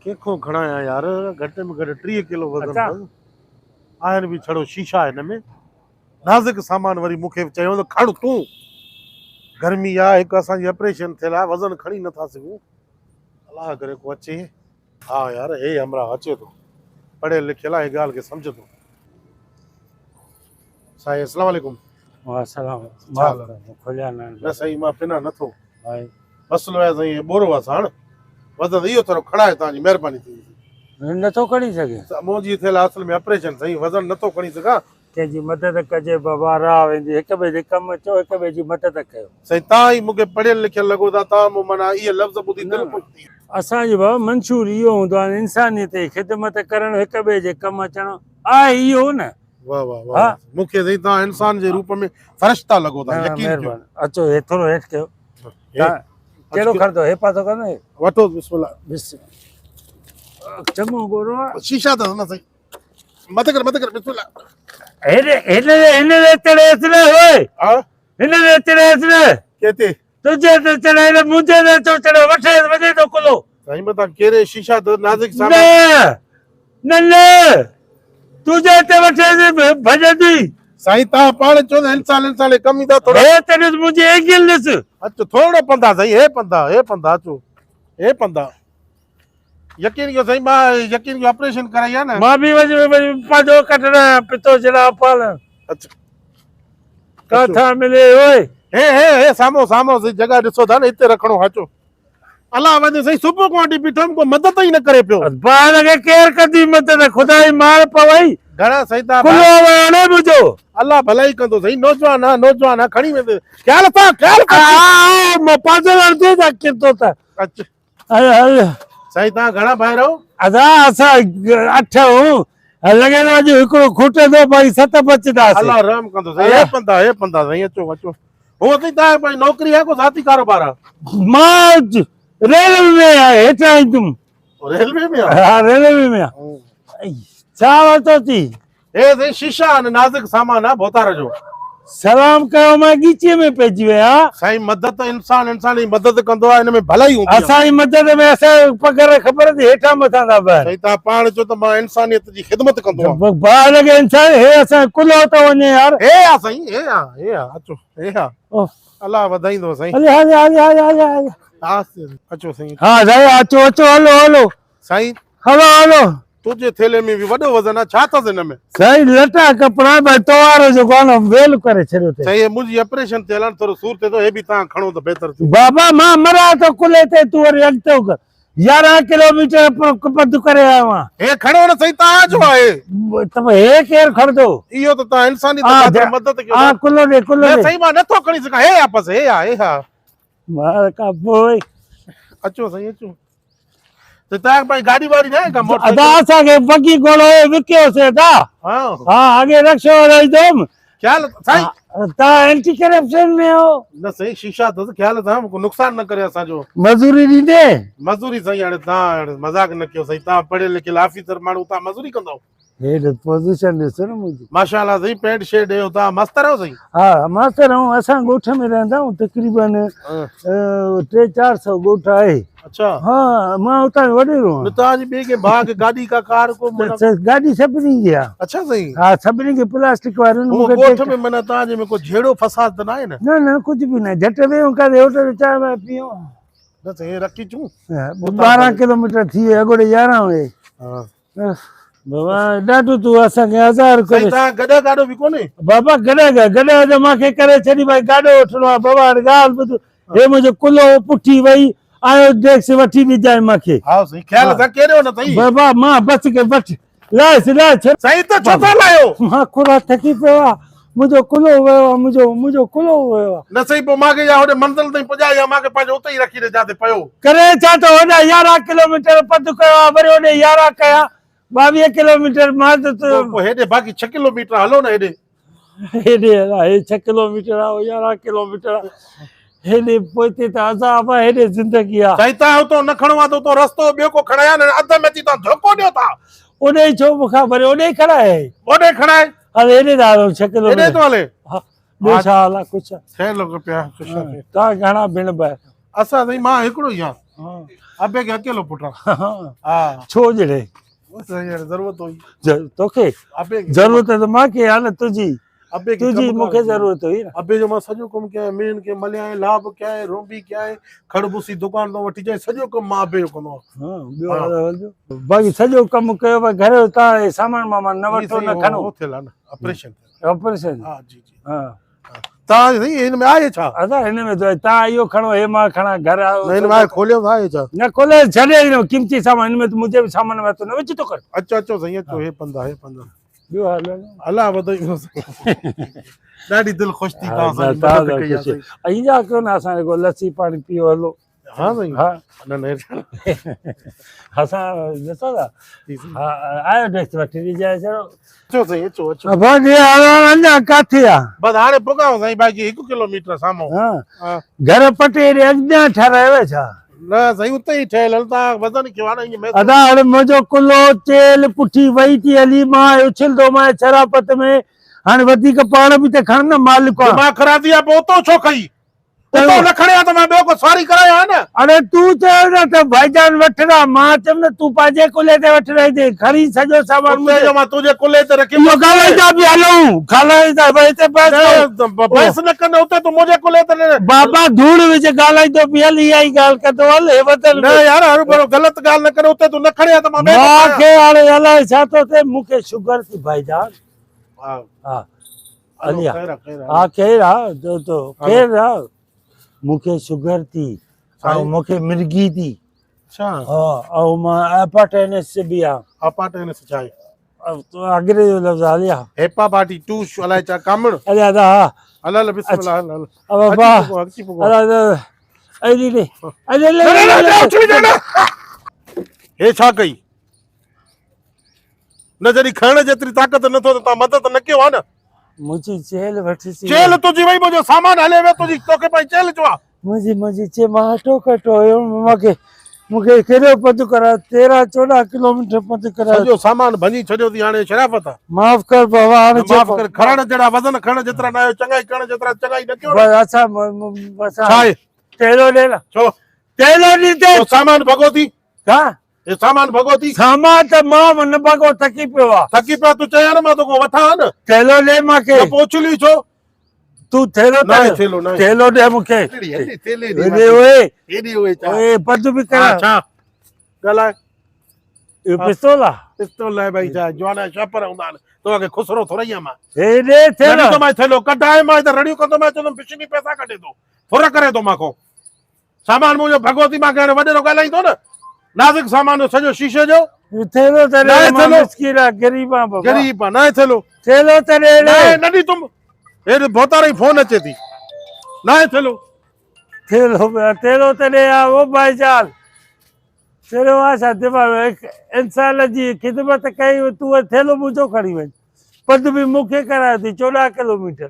ڪنهن کان کڻايان يار گهٽ ۾ گهٽ 30 ڪلو وزن اٿس. آهن به ڇڙو شيشا هن ۾. نازڪ سامان وري مون کي چيو ته کڻ تون. گرمي آ هڪ اسان جي آپريشن ٿيل آ وزن کڻي نٿا سگهون. الله ڪري ڪو اچي. ها يار هي همراهه اچي ٿو. پڙهيل لکيل آ هي ڳالهه کي سمجهي ٿو. سائين اسلام عليڪم. وعليڪم السلام. کليا نه. نه سائين مان پنا نٿو. مسئلو آهي سائين هي ٻورو آ ساڻ وزن اهو ٿورو کڻائي توهان جي مهرباني ٿيندي. نٿو کڻي سگهي. منهنجي ٿيل اصل ۾ آپريشن سائين وزن نٿو کڻي سگهان. ڪنهن جي مدد ڪجي بابا راهه ويندي هڪ ٻئي جي ڪم اچو هڪ ٻئي جي مدد ڪيو. سائين توهان ئي مونکي پڙهيل لکيل لڳو ٿا توهان مون معنيٰ اهي لفظ ٻڌي دل خوش ٿي. اسان جو بابا منشور اهو هوندو آهي انسانيت جي خدمت ڪرڻ هڪ ٻئي جي ڪم اچڻ آهي اهو نه. واه واه واه مونکي سائين توهان انسان جي روپ ۾ فرشتا لڳو ٿا يقين ڪيو. اچو هي ٿورو هيٺ ڪيو. ڪهڙو کڻندو هي پاسو کڻندو هي. وٺو بسم الله. بسم چڱو گورو آ. شيشا اٿس نه سائين. مٿي ڪر مٿي ڪر بسم الله. هن هن هن تي چڙهيس نه هوئي. ها هن تي چڙهيس نه. ڪيتي؟ تنهنجي تي چڙهي نه منهنجي تي ڇو چڙهيو وٺيس وڃي ٿو ڪلهو. سائين متان ڪيري شيشا ته نازڪ سامان. نه نه نه تنهنجي تي وٺيس ڀڄندي. سائين تان پاڻ چئو ته انسان انسان کي ڪم ايندا ٿورو. هي ته ڏس منهنجي اينگل ڏس. اچ ٿورڙو پندا سائين هي پندا هي پندا اچو هي پندا. يقين ڪيو سائين مان يقين ڪيو آپريشن ڪرائي آ نه. مان به وڃي پنهنجو ڪڍڻ آيان پتو جهڙا اپال. اچ ڪاٿان ملي اوئي. هي هي هي سامهون سامهون سائين جڳهه ڏسو ٿا نه هتي رکڻو اچو. الله وڃي سائين صبح کان وٺي بيٺو هيم ڪو مدد ئي نه ڪري پيو. ٻار کي ڪير ڪندي مدد خدا جي مار پوئي. گهڻا سائين تان ڪلهو ويو نه منهنجو. الله ڀلائي ڪندو سائين نوجوان آ نوجوان آ کڻي ويندي خيال سان خيال سان. آ مان پاسي وڙهندي ته ڪرتو ته. اچ. هل هل. سائين تان گهڻا ڀائر آهيو؟ ادا اسان اٺ آهيون لڳي ٿو اڄ هڪڙو کوٽندو باقي ست بچنداسين. الله رحم ڪندو سائين هي پندا هي پندا سائين اچو اچو. هو سائين تان پنهنجي نوڪري آهي ڪو ذاتي ڪاروبار آهي؟ مان ريلوي ۾ هيٺ ايندم. ريلوي ۾ آهي؟ ها ريلوي ۾ آهي. ڇا ورتو ٿي؟ هي سائين شيشا آهن نازڪ سامان آهي ڀوتار جو. سلام ڪيو مان ڳچيء ۾ پئجي ويا. سائين مدد انسان انسان جي مدد ڪندو آهي ان ۾ ڀلائي هوندي آهي. اسان جي مدد ۾ اسان جو پگهر خبر اٿئي هيٺان مٿان ٿا بهن. سائين توهان پاڻ چئو ته مان انسانيت جي خدمت ڪندو آهيان. باهه لڳي انسان هي اسان جو ڪلهو ٿو وڃي يار. هي آ سائين هي آ هي آ اچو هي آ الله وڌائيندو سائين. هلي هلي هلي هلي هلي. اچو سائين. ها سائين اچو اچو هلو هلو. سائين هلو هلو. تنهنجي ٿيلهي ۾ به وڏو وزن آ ڇا اٿس هن ۾؟ سائين لٽا ڪپڙا ڀائي تو وارو جيڪو آ نه ويل ڪري ڇڏيو اٿئي. سائين هي منهنجي آپريشن ٿيل آ نه ٿورو سور ٿئي ٿو هي به توهان کڻو ته بهتر ٿيندو. بابا مان مران ٿو ڪلهي تي تون وري اڳتي ڪر 11 ڪلوميٽر پنڌ ڪري آيو آهيان. هي کڻو نه سائين توهان جو آهي. ته پوء هي ڪير کڻندو؟ اهو ته توهان انسانيت خاطر مدد ڪيو ٿا. آ ڪلهو ڏي ڪلهو ڏي. نه سائين مان نٿو کڻي سگهان هي آ بس هي آ هي آ. مار کان پوء. اچو سائين اچو. ته تان پنهنجي گاڏي واڙي نه آهي ڪا موٽر ادا اسان کي بگي گهوڙو هو وڪيوسي ادا. ها ها اڳي رڪشو هلائيندو هوم. خيال سائين تان اينٽي ڪرپشن ۾ هو. نه سائين شيشا اٿس خيال سان ڪو نقصان نه ڪري اسان جو. مزوري ڏيندي؟ مزوري سائين هاڻي تان هاڻي مذاق نه ڪيو سائين تان پڙهيل لکيل آفيسر ماڻهو تان مزوري ڪندؤ. هي ڏس پوزيشن ڏس نه منهنجي. ماشاءالله سائين پينٽ شرٽ ڏيو تان ماستر آهيو سائين. ها ماستر آهيون اسان ڳوٺ ۾ رهندا آهيون تقريبن ٽي چار سو ڳوٺ آهي. اڇا ها مان اتان جو وڏيرو آهيان. نه تان جي ٻئي ڪنهن ڀاء کي گاڏي ڪا ڪار ڪو معنيٰ. گاڏي سڀني جي آهي. اڇا سائين. ها سڀني کي پلاسٽڪ واريون هو ڳوٺ ۾ معنيٰ تان جي ۾ ڪو جهيڙو فساد ته ناهي نه. نه نه ڪجهه به نه جهٽ ويهون ڪاٿي هوٽل تي چانهه وانهه پيئون. نه سائين هي رکي چون. 12 ڪلوميٽر ٿي ويو اڳوڙي 11 هئي. ها بابا ڏاڍو تون اسان کي آزار ڪري. سائين تان گڏهه گاڏو به ڪونهي؟ بابا گڏهه گڏهه ته مان کي ڪري ڇڏي ڀائي گاڏو وٺڻو آ بابا هاڻي ڳالهه ٻڌ هي منهنجو ڪلهو پٺي وئي آيو ٽيڪس وٺي ڏجانء مان کي. ها سائين خيال سان ڪيريو نه سائين. بابا مان بس کي وٺ لاهيس لاهي ڇڏ. سائين ته ڇو ٿا لاهيو؟ مان کورا ٿڪي پيو آ منهنجو ڪلهو ويو آ منهنجو منهنجو ڪلهو ويو آ. نه سائين پوء مان کي يا هوڏي منزل تائين پڄائي يا مان کي پنهنجو اتي ئي رکي ڏي جاتي پيو. ڪري ڇا ٿو هوڏانهن 11 ڪلوميٽر پنڌ ڪيو آ وري هوڏي 11 ڪيا 22 ڪلوميٽر مان ته پوء پوء هيڏي باقي 6 ڪلوميٽر هلو نه هيڏي. هيڏي هلا هي 6 ڪلوميٽر آ هو 11 ڪلوميٽر آ هيڏي پوئتي ته عذاب آ هيڏي زندگي آ. سائين تان اتو نه کڻو آ ته اتو رستو ٻيو ڪو کڻايا نه اڌ ۾ اچي تان ڌوڪو ڏيو ٿا. اوڏي ڇو مون کان وري اوڏي کڻائي. اوڏي کڻائي. هل هيڏي ٿا هلون 6 ڪلوميٽر. هيڏي ٿو هلي. ها ٻيو ڇا حال آ ڪجهه. خير لڳو پيا خوش آ. تان گهڻا ڀيڻ ڀائر؟ اسان سائين مان هڪڙو ئي آهيان. ها. ابي کي اڪيلو پٽ آ. ها. ڇو جڙي؟ سائين هاڻي ضرورت هئي. توکي؟ ابي کي. ضرورت ته مان کي آ نه تنهنجي. ابي کي تنهنجي مون کي ضرورت هئي نه. ابي جو مان سڄو ڪم ڪيان، مينهن کي مليان، لاڀ ڪيان، رونبي ڪيان، کڙ بوسي دڪان تان وٺي اچان، سڄو ڪم مان ابي جو ڪندو آهيان. ها ٻيو حال احوال جو؟ باقي سڄو ڪم ڪيو ڀاء گهر جو تان هي سامان وامان نه وٺو نه کڻو. هو ٿيل آ نه آپريشن ٿيل. آپريشن؟ ها جي جي. ها. تان سائين هن ۾ آهي ڇا؟ ادا هن ۾ ته تان اهو کڻو هي مان کڻان گهر آيو. نه هن ۾ آهي کوليو ته آهي ڇا؟ نه کولي ڇڏي هن ۾ قيمتي سامان هن ۾ ته منهنجي به سامان ۾ هٿ نه وجهه تو ڪر. اچو اچو سائين اچو هي پنڌ آهي پنڌ. ٻيو حال احوال؟ الله وڌائيندو سائين. ڏاڍي دل خوش ٿي تان سان مدد ڪئي آ سائين. ايندا ڪيو نه اسان رڳو لسي پاڻي پيو هلو. ها سائين ها نه نه اسان ڏسو ٿا ها آيو ڊيسڪ وٺي ڏجانء چلو اچو سائين اچو اچو ابا جي اڃا ڪاٿي آ بس هاڻي پڳائون سائين باقي هڪ ڪلوميٽر سامهون ها گهر پٽي هيڏي اڳيان ٺهرايو آهي ڇا نه سائين اتي ئي ٺهيل هل تان وزن ڪيو آ نه ائين محسوس ادا هاڻي منهنجو ڪلهو چيلهه پٺي وئي ٿي هلي مان اڇلندو مان شرافت ۾ هاڻي وڌيڪ پاڻ به ته کڻ نه مالڪ آ دماغ خراب ٿي ويا پوء اتو ڇو کئي اتو نه کڻي ها ته مان ٻيو ڪو سواري ڪرايان ها نه. اڙي تون چيو نه ته ڀائيجان وٺندا، مان چيم نه تون پنهنجي ڪلهي تي وٺرائيندين، کڻي سڄو سامان اتي منهنجي. جو مان تنهنجي ڪلهي تي رکي اهو ڳالهائيندا به هلون، ڳالهائيندا ڀئي هتي بحث ڪيون. نه بحث نه ڪن اتي تون منهنجي ڪلهي تي نه. بابا ڌوڙ وجهه ڳالهائيندو به هل اها ئي ڳالهه ڪندو هل هي وڌل نه يار هروڀرو غلط ڳالهه نه ڪر اتي تون نه کڻي ها ته مان ٻئي ڪو مان کڻان. کي هاڻي الائي ڇا ٿو ٿئي مون کي شگر ٿي ڀائيجان. ها. ها. علي ها خير آ تو تو خير آ مونکي شگر ٿي ۽ مونکي مرگي ٿي اچھا ها ۽ مان هيپاٽائنس به آ هيپاٽائنس ڇا آهي انگريزي جو لفظ علي ها هيپا پارٽي ٽو الائي ڇا ڪامڻ علي ادا ها هل هل بسم الله هل هل ابا ادا علي ڏي علي ڏي هي ڇا ڪئي نه جڏهن کڻڻ جيتري طاقت نه ٿو ته تان مدد نه ڪيو ها نه. منهنجي چيلهه وٺي ٿي. چيلهه تنهنجي وئي منهنجو سامان هلي ويو تنهنجي توکي پنهنجي چيلهه چوان. منهنجي منهنجي چي مان اٽو ڪٽو هيو مونکي مونکي ڪيڏو پنڌ ڪرايو تيرهن چوڏهن ڪلوميٽر پنڌ ڪرايو. سڄو سامان ڀڃي ڇڏيو ٿي هاڻي شرافت آ. معاف ڪر بابا هاڻي معاف ڪر کڻڻ جهڙا وزن کڻڻ جيترا نه آهيو چڱائي ڪرڻ جيترا چڱائي نه ڪيو نه. بس اسان اسان ڇا آهي؟ تيلو ڏي نه. ڇو؟ تيلو ڏي تي. سامان ڀڳو ٿي. ڇا؟ هي سامان ڀڳو ٿي. سامان ته مان نه ڀڳو ٿڪي پيو آ. ٿڪي پيو آ تون چئين ها نه مان توکان وٺان ها نه. ٿيلهو ڏي مان کي. نه پوء اڇلي ڇو؟ تون ٿيلهو ته ناهي ٿيلهو ناهي. ٿيلهو ڏي مون کي. هيڏي هيڏي ٿيلهي ڏي. هيڏي اوئي. هيڏي اوئي ڇا. اوئي پنڌ به ڪران. ها ڇا ڳالهاء. اهو پستول آ. پستول آهي ڀائي ڇا جوانا شاپر هوندا آهن توکي خسرو ٿورئي آ مان. هيڏي ٿيلهو. ته مان ٿيلهو ڪڍائي مان ته رڙيون ڪندو مان چوندم بشني پئسا ڪڍي ٿو ڦر ڪري ٿو مان کان. سامان منهنجو ڀڳو ٿي مان کي هاڻي وڏيرو ڳالهائيندو نه نازڪ سامان هو سڄو شيشي جو ٿيلهو ته ڏي مان مسڪين آ غريب آ بابا غريب آ ناهي ٿيلهو ٿيلهو ته ڏي ناهي نه ڏي تم هي ڀوتار جي فون اچي ٿي ناهي ٿيلهو ٿيلهو ٿيلهو ته ڏي آ او ڀائي جان ٿيلهو آ ڇا دماغ انسان جي خدمت ڪئي تون ٿيلهو منهنجو کڻي وڃ پنڌ به مون کي ڪرايو ٿي 14 ڪلوميٽر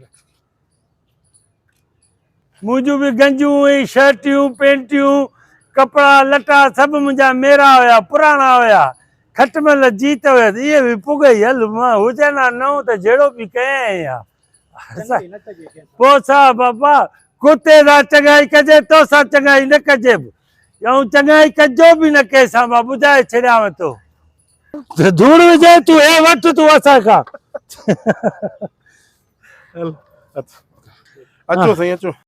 منهنجون به گنجون ۽ شرٽيون، پينٽيون، ڪپڙا لٽا سڀ منهنجا ميرا هيا، پراڻا هيا، کٽمل جيت هيس، اهي به پڳئي هل، مان هجن ها نئون ته جهڙو به ڪيائين ها. پوء ڇا بابا، ڪتي سان چڱائي ڪجي، توسان چڱائي نه ڪجي به، ۽ چڱائي ڪجو به نه ڪنهن سان، مان ٻڌائي ڇڏيانء ٿو. ڌوڙ وجهي تون هي وٺ تون اسان کان. اچو سائين اچو.